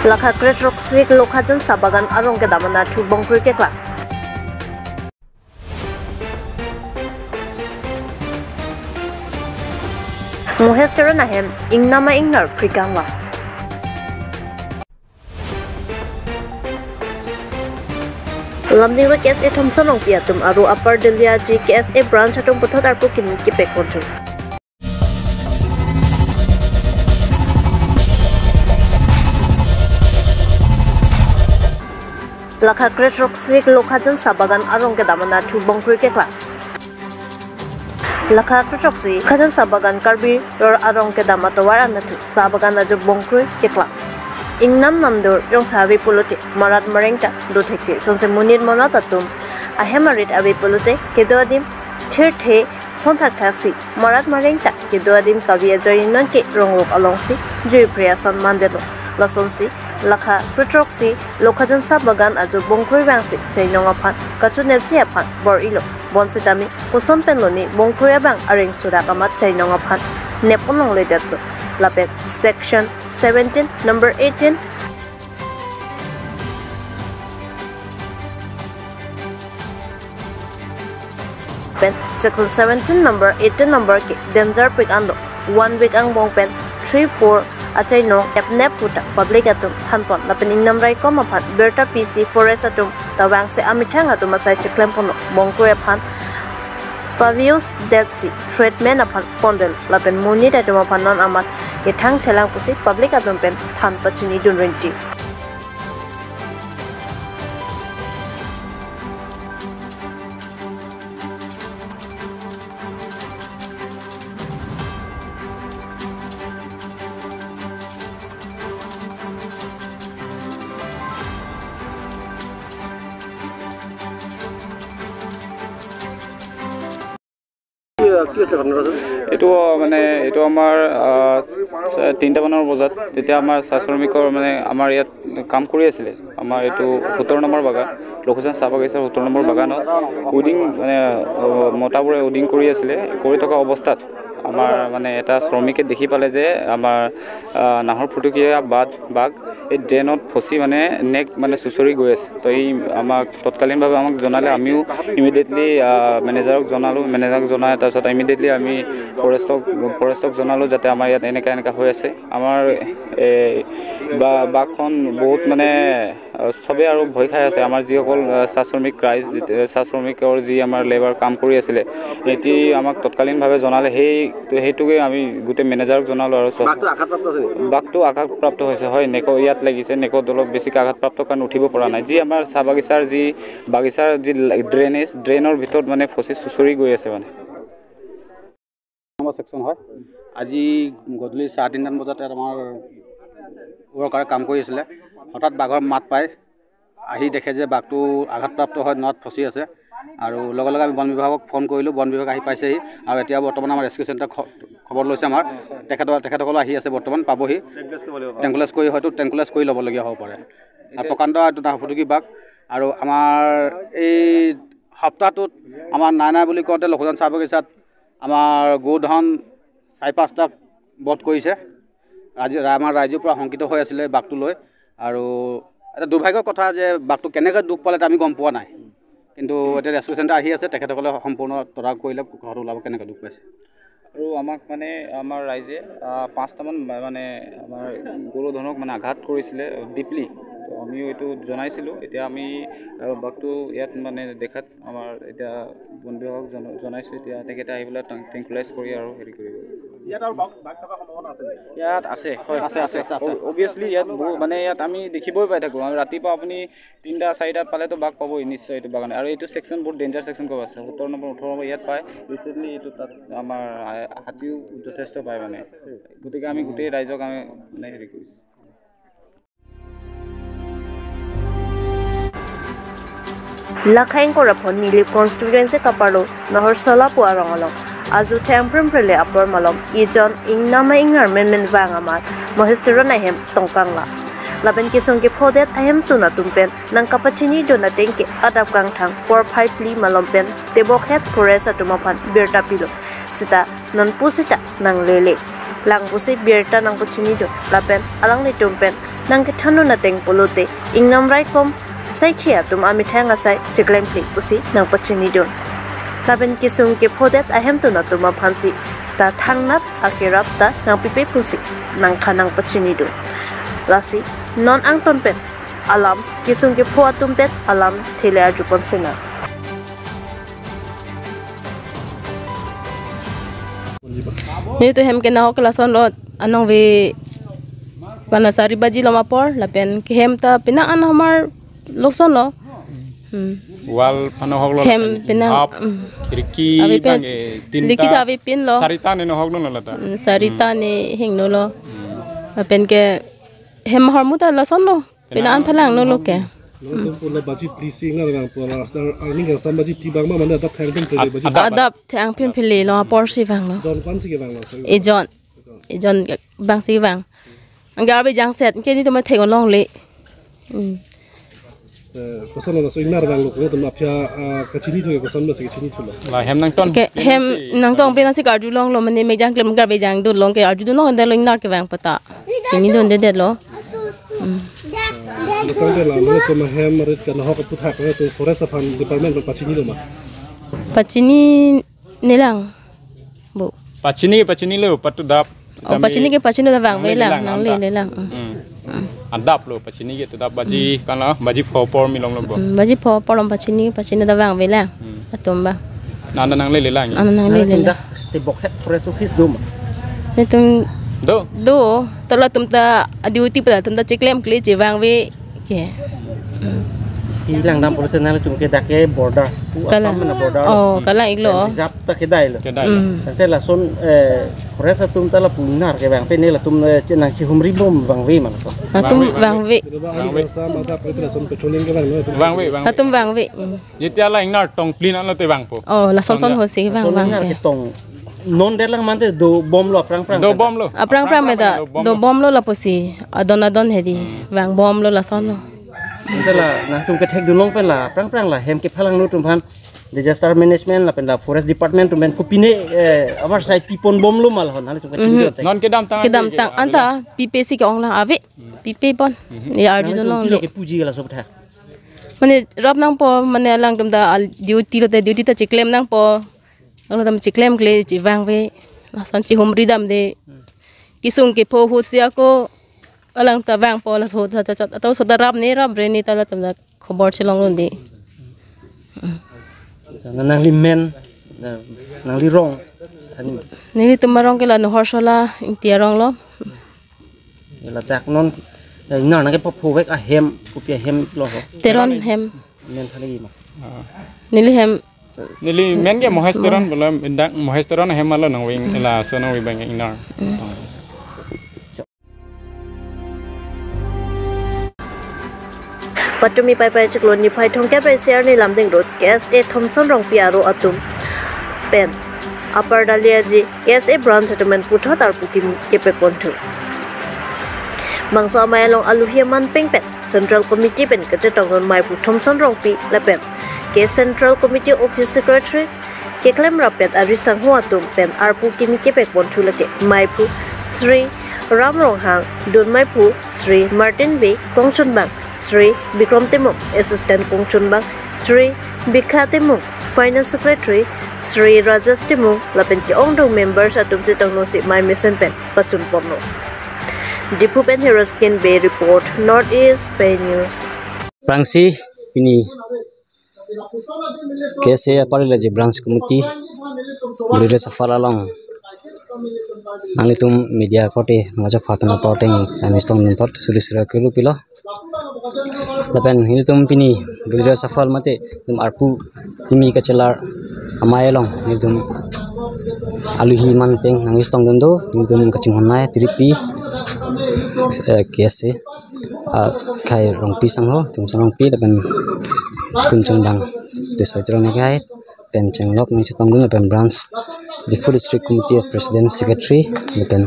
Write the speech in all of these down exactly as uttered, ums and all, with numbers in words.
Lakha krethrok sik Lokhajan Sabagan arong kedam anatthu bongkrui keklang. Mohes Teron ahem ingnam a-ingnar phri kanglang. Lumding West K S A Thomson Rongpi atum aru Upper Deliaji K S A branch atum puthot arpu kimi kipek ponthun. Lakha krethrok sik Lokhajan Sabagan arong kedam anatthu bongkrui keklang. Lakha krethrok sik Lokhajan Sabagan Karbi Ror arong kedam atovar anatthu sabagan ajo bongkrui keklang. Ingnam namdur jongsi ave pulote marat mareng ta do thekthe, sonsi monit monat atum ahem arit ave pulote kedo adim thirthe son thakthaksi marat mareng ta kedo adim kave ajoine nonke rongrok alongsi jui phre ason mandetlo. Lasonsi lakha krethrok sik Lokhajan Sabagan ajo bongkrui vangsi chainong aphan kachinepji aphan bor-ilo. Bonsitame koson penlo ne bongkrui abang areng surak amat chainong aphan nep-un longledetlo. Lapen section seventeen number eighteen pen section seventeen number eighteen number ke danger pik anlo one week angbong pen three four achainong epnep puta public atum thanpon lapen ingnam raikom aphan birta pisi forest atum ta vangsi amethang atum asai chiklem ponlo. Bongkrui aphan pavius detsi treatment aphan pondel lapen monit atum aphan non amat kethang thelang pusi public atum pen than pachini dun rinti. কি, কি হৈছে ঘটনাটো? এইটো মানে, এইটো আমাৰ, আহ, চ-, তিনিটামানৰ বজাত, তেতিয়া আমাৰ চাহ শ্ৰমিকৰ, মানে, আমাৰ ইয়াত কাম কৰি আছিলে, আমাৰ এইটো সোতৰ নম্বৰ বাগান, লক্ষীজন চাহ বাগিচাৰ সোতৰ নম্বৰ বাগানত উডিং, মানে, আহ, মতাবোৰে উডিং কৰি আছিলে। কৰি থকা অৱস্থাত আমাৰ, মানে, এটা শ্ৰমিকে দেখি পালে যে আমাৰ, আহ, নাহৰ ফুটুকীয়া বাঘ, বাঘ এই ড্ৰেইনত ফচি, মানে, নেক, মানে, চুচৰি গৈ আছে। তো এই আমাক তৎকালীনভাৱে আমাক জনালে, আমিও ইমিডিয়েটলি, আহ, মেনেজাৰক জনালোঁ। মেনেজাৰক জনাই তাৰপিছত ইমিডিয়েটলি আমি ফৰেষ্টক, ফৰেষ্টক জনালোঁ যাতে আমাৰ ইয়াত এনেকা এনেকা হৈ আছে। আমাৰ, এ, বা-, বাঘখন বহুত, মানে, আহ, চবেই আৰু ভয় খাই আছে। আমাৰ যিসকল, আহ, চাহ শ্ৰমিক ৰাইজ, যিত-, চাহ শ্ৰমিকৰ যি আমাৰ লেবাৰ কাম কৰি আছিলে, এটি আমাক তৎকালীনভাৱে জনালে, সেই, সেইটোকে আমি গোটেই মেনেজাৰক জনালোঁ আৰু চব। বাঘটো আঘাতপ্ৰাপ্ত হৈছে নেকি? বাঘটো আঘাতপ্ৰাপ্ত হৈছে, হয়, নেকৰ ইয়াত লাগিছে, নেকত অলপ বেছিকৈ আঘাতপ্ৰাপ্ত, কাৰণ উঠিব পৰা নাই। যি আমাৰ চাহ বাগিচাৰ যি, বাগিচাৰ যি ড্ৰেইনেজ, ড্ৰেইনৰ ভিতৰত, মানে, ফচি চুচৰি গৈ আছে, মানে। নম্বৰ ছেকশ্যন হয়। আজি গধূলি চাৰে তিনিটামান বজাত ইয়াত আমাৰ ৱৰ্কাৰে কাম কৰি আছিলে। হঠাৎ বাঘৰ মাত পায়, আহি দেখে যে বাঘটো আঘাতপ্ৰাপ্ত হৈ নৈত ফচি আছে। আৰু লগে লগে আমি বন বিভাগক ফোন কৰিলোঁ, বন বিভাগ আহি পাইছেহি। আৰু এতিয়া বৰ্তমান আমাৰ ৰেস্কিউ চেণ্টাৰ খ-, খবৰ লৈছে আমাৰ। তেখেতৰ, তেখেতসকলো আহি আছে বৰ্তমান, পাবহি। ট্ৰেংকুলাইজ কৰি, হয়তো ট্ৰেংকুলাইজ কৰি ল'বলগীয়া হ'ব পাৰে। আৰু প্ৰকাণ্ড এইটো নাহৰ ফুটুকী বাঘ। আৰু আমাৰ এই সপ্তাহটোত আমাৰ নাই নাই বুলি কওঁতে লক্ষীজন চাহ বাগিচাত আমাৰ গোধন চাৰি পাঁচটাক বধ কৰিছে। আজি ৰা-, আমাৰ ৰাইজো পূৰা শংকিত হৈ আছিলে বাঘটো লৈ। আৰু এটা দুৰ্ভাগ্যৰ কথা যে বাঘটো কেনেকৈ দুখ পালে, এতিয়া আমি গম পোৱা নাই। কিন্তু এতিয়া ৰেস্কিউ চেণ্টাৰ আহি আছে, তেখেতসকলে সম্পূৰ্ণ তদাৰক কৰিলে ঘৰত ওলাব কেনেকৈ দুখ পাইছে। আৰু আমাক, মানে, আমাৰ ৰাইজে, আহ, পাঁচটামান মা-, মানে, আমাৰ গোধনক, মানে, আঘাত কৰিছিলে ডিপলি। তো আমিও এইটো জনাইছিলোঁ। এতিয়া আমি, আহ, বাঘটো ইয়াত, মানে, দেখাত আমাৰ এতিয়া বন বিভাগক জন-, জনাইছোঁ। এতিয়া তেখেতে আহি পেলাই ট্ৰেং-, ট্ৰেংকুলাইজ কৰি আৰু হেৰি কৰিব। ইয়াত আৰু বাঘ, বাঘ থকাৰ সম্ভাৱনা আছে নেকি? ইয়াত আছে, হয়, আছে, আছে, আছে, আছে। অ-, অবভিয়াছলি ইয়াত বহু, মানে, ইয়াত আমি দেখিবই পাই থাকোঁ। আমি ৰাতিপুৱা আপুনি তিনিটা চাৰিটাত পালেতো বাঘ পাবই নিশ্চয় এইটো বাগানে। আৰু এইটো ছেকশ্যন বহুত ডেঞ্জাৰ ছেকশ্যন ক'ব আছে, সোতৰ নম্বৰ, ওঠৰ নম্বৰ ইয়াত পায়। ৰিচেণ্টলি এইটো তাত আমাৰ হা-, হাতীও যথেষ্ট পায়, মানে। গতিকে আমি গোটেই ৰাইজক আমি, মানে, হেৰি কৰিছোঁ। Lakha ingkoi ra pho Nilip constituency kaparlo Nahorsala pu arong along ajo thengphrim phrile apor malom ijon ingnam a-ingnar menmen vang amat Mohes Teron ahem tongkanglang. Lapen kesung kephodet ahemtun atum pen nangkapachini dun ateng ke adap kangthang porphai phli malom pen tebokhet forest atum aphan birta pilo. Seta nonpu seta nanglele lang pusi birta nangpachini dun lapen alanglitum pen nangkethan un ateng pulote ingnom raikom saikhi atum amethang asai cheklemkle pusi nangpachinidun. Lapen kesung kephodet ahemtun atum aphansi ta thangnat akerap ta nangpipe pusi nangkha nangpachinidun. Lasi non angton pen alam kesung kepho atum pen alam thele arjupon sena. Nelitum hem kenahok ke lasonlo, anong ve pana sari baji lo ma apor, lapen kehem ta penang an hamar lasonlo. Hmm. Wall aphan ahok lo, hem lapen penang, hap, hmm, khirki ave pen, bang, eh, tinta, khirki ta ave pinlo. Sarita ne nahokdunlo lata. Hmm, sarita, hmm, ne hingdunlo. Hmm. Lapen ke hem ahormu ta lasonlo. Penang an phalangdunlo ke. Nangtum pula baji phli si ingnar vangpo, la sar arni kangsam baji phli vang ma, mane adap thang pin phli, ad-, baji adap. Adap thang pin phli lo, apor si vanglo. Jon ko-an si kevanglo, sir? Ejon. Ejon abang si vang. Anke arve jangset, anke nelitum athek along le. Hmm. Eh, koson lo, so ingnar vanglo, kono tum aphi, ah, kachinithu ke koson lo, si kachinithulo? La hem nangton. Ke hem nangton, penang si karju longlo, mane mejang klem karve jangdunlong ke arjudunlong, ante lo ingnar kevang pata. Chinidundedetlo. Hmm. Nangtum de la, mane tum hem arit kanahok aphuthak, mane tum forest aphan department aphan pachinilo ma? Pachini nelang, bu. Pachini, pachinilo, patu adap. Oh, pachini ke pachini ta vangvelang, nanglelelang, nanglelelang. Hmm. Hmm. Adaplo, pachini ke tu adap baji, hmm, kan la, baji pho apor milonglo bo. Hmm, baji pho apor along pachini, pachini ta vangvelang. Hmm. Atum ba. Nana nanglelelang. Ana nanglelelang. Nangtum dak te Bokhet Forest Office do ma? Nelitum do. Do. Ta latum ta duty pu ta latum ta cheklemkle, chevangve ke. Hmm. Si langdam pulote nangtum ke dak ke border. Pu kalang. Assam mane border. Oh, hmm, kalang-iklo. Reserve ta kedailo. Kedailo. Hmm. Tangte lason, eh, forest atum ta lapu ingnar kevang pen ne latum, eh, che-, nangchehumri bom vangve ma lason? Latum vangve, vangve. Vangve. Vangve. Vangve, vangve. Latum vangve. Hmm. Jetia la ingnar tong plin anlote vangpo. Oh, lason son hosi vang, lason vang ingnar ke. Ketong. Non det lang mante dobomlo aphrang aphrang. Dobomlo. Aphrang aphrang meda. Dobomlo. Dobomlo lapusi. Adon adon hedi. Hmm. Vangbomlo lasonlo. Ante la nangtum kethekdunlong pen la aphrang aphrang la hem kephalangdun atum aphan disaster management lapen la forest department atum pen kopine, eh, avarsai piponbomlo ma lahon, hali atum kethekdun. Mhm. Te. Non kedamtang. Kedamtang ante anta pipe si ke-ong la ave. Hmm. Pipe pon. Mhm. Ya arjudunlongle. Nangtum pilo kepuji ke laso aphuthak? Mane rap nangpo, mane alangtum ta al duty lote duty ta cheklem nangpo. Alangtum cheklemkle, chevangve. Lason chehumri damde. Kesung kepho ahut si ako alang ta vangpo, laso ahut ta chot chot. Ato so ta rap ne rap re ne ta latum ta khobor chelongdunde. Na nangli men, na nangli rong. Nelitum arong ke la Nohor Sola Ingti arong lo. Ladak non, eh, ingnar nangkepho phovek ahem, kopi ahem lo ho? Teron hem. Men thani ma? Ah. Neli hem. Neli men ke Mohes Teron, mo- bola indak Mohes Teron ahem alo nangveng, hmm, laso nangveng bang ingnar. Hmm. Patumi Paipai chiklo niphai thomkep isi arni Lumding Road K S A Thomson Rongpi aro atum pen Upper Daliaji K S A branch atum pen puthot arpu kimi kepekponthu. Bangso amei along aluhi aman peng pen Central Committee pen kachetongdun meiphu Thomson Rongpi lapen ke Central Committee Office Secretary keklem rappet ari sangho atum pen arpu kimi kepekponthu lake meiphu Shri Ram Ronghang, dun meiphu Shri Martin Bey, kongchunbang Shri Bikrom Timung, assistant kongchunbang Shri Bikha Timung, finance secretary Shri Rajesh Timung, lapen ke-ongdung members atum chetongdunsi mei mesen pen pachunponlo. Diphu pen Heroes Kin Bey report, North East Pei News. Aphrangsi pini K S A Upper Daliaji Branch Committee Boliri Asafal along nanglitum media korte nangchapha pen apor ateng nangistongdun apot suri sura kuru pilo. Lapen nelitum pini Boliri Asafal mate nelitum arpu kimi kachelar amei along nelitum aluhi aman peng nangistongdun do, nelitum kachinghon nai tiripi, eh, K S A akhai Rongpi sangho, Thomson Rongpi lapen kongchunbang Tisoi Teron akhai pen chenglok nangchetongdun lapen branch Diphu District Committee President Secretary lapen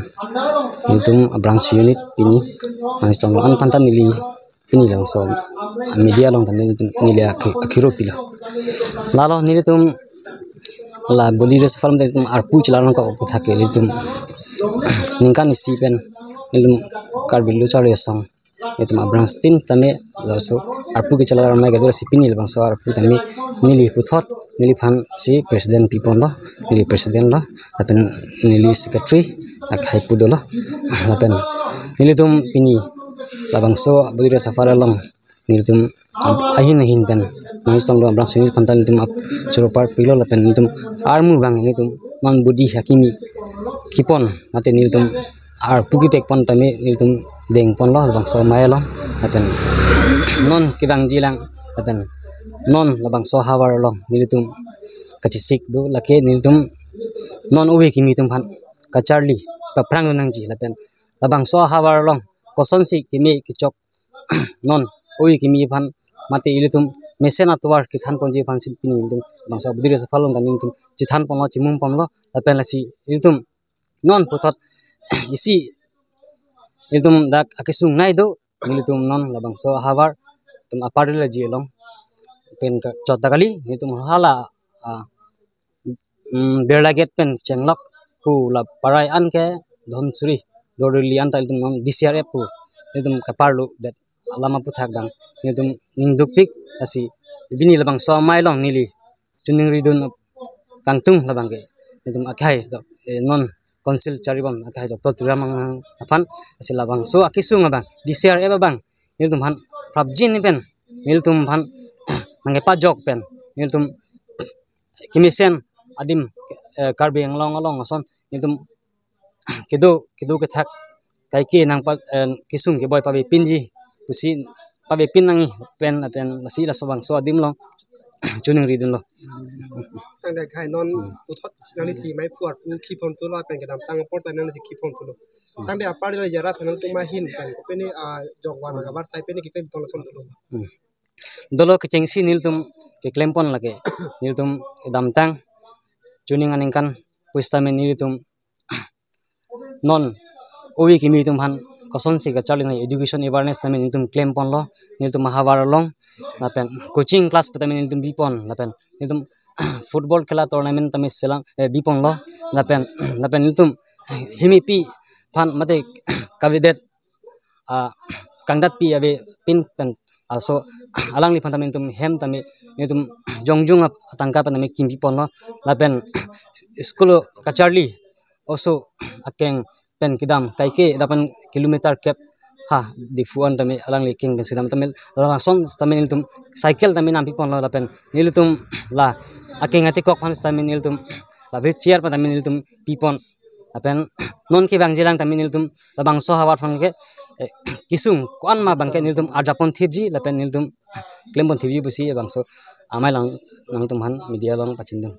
nelitum branch unit pini nangchetongdun an aphan ta neli pini labangso media along ta neli, neli akhi-, akhiro pilo. Lalo nelitum la Boliri Asafal mate nelitum arpu chelar nangkok aphuthak ke nelitum ningkan isi pen nelitum Karbi Lo Charli Asong Itum a-branch tin tame laso arpu kechelak amei kedo si pini labangso arpu tame neli puthot neliphan si president piponlo, neli president lo, lapen neli secretary akhai pu dolo, lapen nelitum pini labangso Budire Saphar along nelitum ahin ahin pen nangistong do branch neli phanta nelitum ap choro par pilo lapen nelitum armu abang nelitum non budi hakimi kipon mate nelitum arpu kepek pon tame nelitum dengponlo labangso amei along lapen non kevangjilang lapen non labangso ahavar along nelitum kachesik do lake nelitum non ove kimi atum aphan kacharli paphrang nangji lapen labangso ahavar along kosonsi keme kechok non ove kimi aphan mate ilitum mesen atovar kethan ponji aphan si pini ilitum labangso Budire Saphar along tame ilitum chethan ponlo chimum ponlo lapen lasi ilitum non puthot isi ilitum dak akesung nai do nelitum non labangso ahavar atum apar laji along pen ke chot ta kali nelitum hala ah, mm, Birla Gate pen chenglok pu la parai an ke Dhansiri Dorli an ta ilitum non D C R F pu ilitum kaparlo det alam aphuthak dang ilitum ning dukpik asi pini labangso amei along neli choningridun kangtung labang ke ilitum akhai do eh, non council charibom akhai Doctor Tuliram Ronghang aphan asi labangso akesung abang D C R F abang nelitum aphan prapjin pen nelitum aphan nangkepajok pen nelitum kemesen adim eh, Karbi Anglong along ason nelitum kedo kedo kethak kaike nang pa eh, kesung keboi pavepinji pusi pavepin nangji pen pen lasi laso bangso adim along choningridunlo. Tangte khai non puthot nangli si amei aphu arpu kipon thulo pen kedamtang apor ta nangli si kipon thulo. Tangte apar la jara thanang tuma ahin pen kopine ah, jokwan kabar sai pine keklem pon lason thulo. Dolo kechengsi nelitum keklem pon lake nelitum kedamtang chuning aningkan pusitame nelitum non ove kimi atum aphan kosonsi kacharli nang education awareness tame nelitum klem ponlo nelitum ahavar along lapen coaching class pu tame nelitum bipon lapen nelitum football khela tournament tame selang eh, biponlo lapen lapen nelitum himipi aphan mate kavedet ah, kangdatpi avepin pen aso alangliphan tame nelitum hem tame nelitum jongjung ap atangka pen tame kimpi ponlo lapen school kacharli oso akeng pen kedam kaike dapan kilometer kep ha Diphu an tame alangli akeng pen si kedam tame lason tame nelitum cycle tame nampi ponlo lapen nelitum la akeng atekok aphan tame nelitum la wheelchair pen tame nelitum pipon lapen non kevangjilang tame nelitum labangso ahavar aphan ke eh, kesung ko-an ma abang ke nelitum arjapon thipji lapen nelitum klempon thipji pusi labangso amei along nangtum aphan media along pachindun.